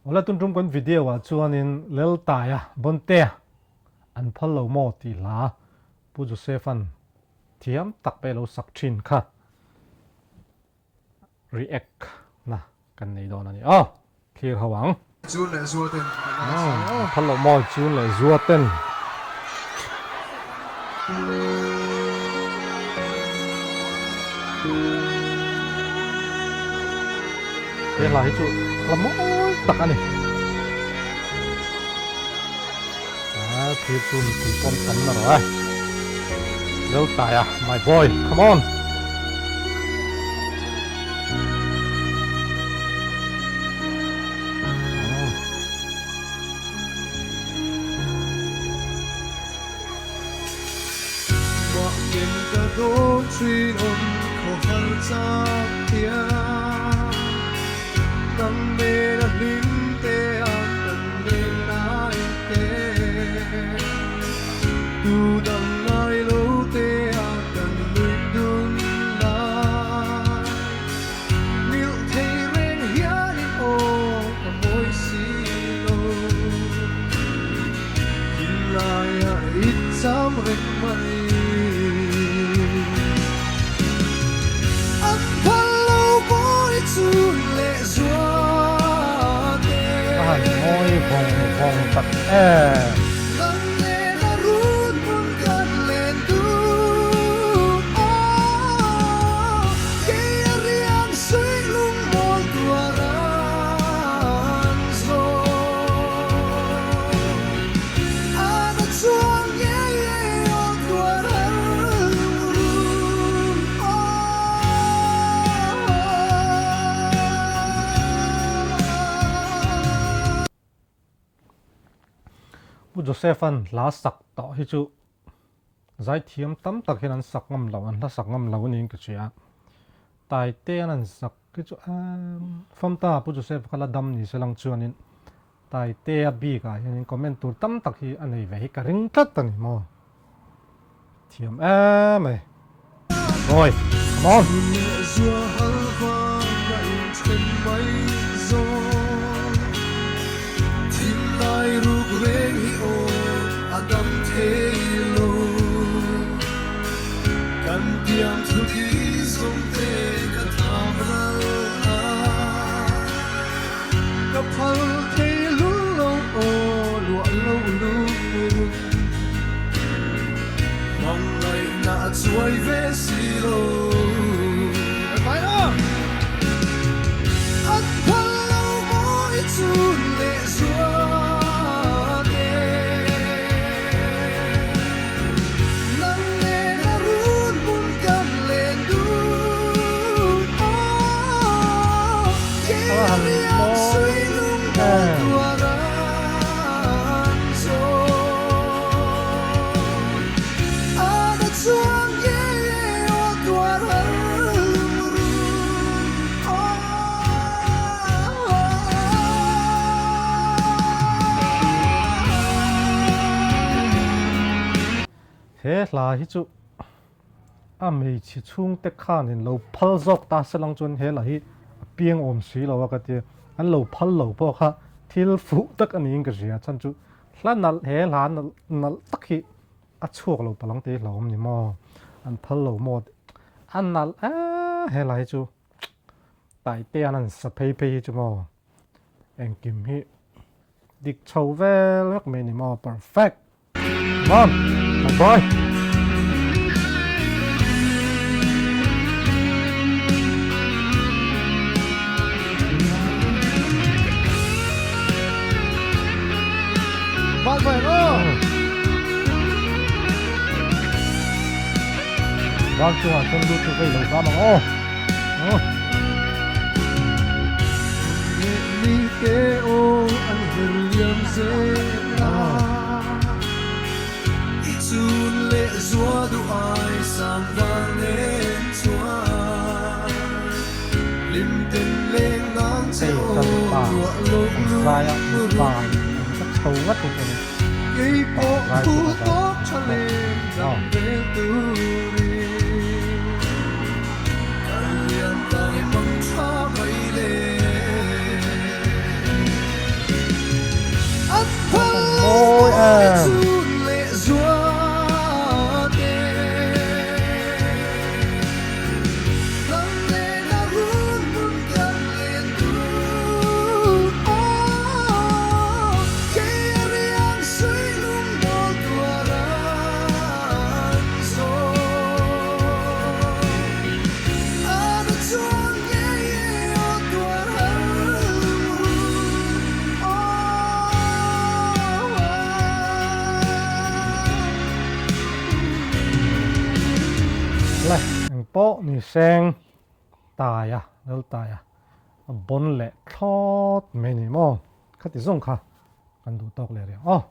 Awle tun tum kan video ah chuanin Leltaia Bontea an phal lo maw tih hla Pu Joseph-a'n thiam tak pawh lo sak thin kha react na kan nei dawn a ni aw. Thlir ho ang. Chun leh zua ten tih lai a sawi aw. An phal lo maw chun leh zua ten. He hla hi chu hla mawi tak a ni. A thlir chu mipui pawn tam na rawh e. Leltaia my boy come on. A han ngawi vawng vawng tak em. Pu Joseph-a'n hla sak tawh hi chu zaithiam tam tak hian an sak ngam lo, an hla sak ngam lo niin ka hria. Taitea'n an sak hi chu emm famta Pu Joseph kha la dam ni se lang chuanin Taitea bikah hianin comment tur tam tak hi a nei ve hi ka ring tlat a ni maw. Thiam em e. Boy, come on! Ka phal thei lul lo aw luah lo lung Hmangaihna a chuai ve si lo An phal lo mawi chun leh zuat e Nang nen a run hmun kan len dun aw He hla hi chu a hmeichhe chhungte khanin lo phal zawk ta se lang chuan he la hi a piang awm si lo a ka ti an lo phal lo pawh kha thil fuh tak a niin ka hria chhan chu hla nalh he hla nalh nalh tak hi a chhuak lo palang te hla awm ni maw an phal lo maw a nalh a he la hi chu taite an an sa phei phei hi chu maw engkim hi dik chho vel vek mai ni maw perfect. Come on, my boy. Bạn phải không? Vâng, chung à, chân đút cho cây đầu ra bằng ô. Hei kan pa an zai a mipa an ka chho ngat bawk a ni pa zai pawh a zai thiam bawk a. Le eng pawh ni seng taia lal taia a bawn leh thlawt mai ni maw khati zawng kha kan duh tawk leh rih ang aw.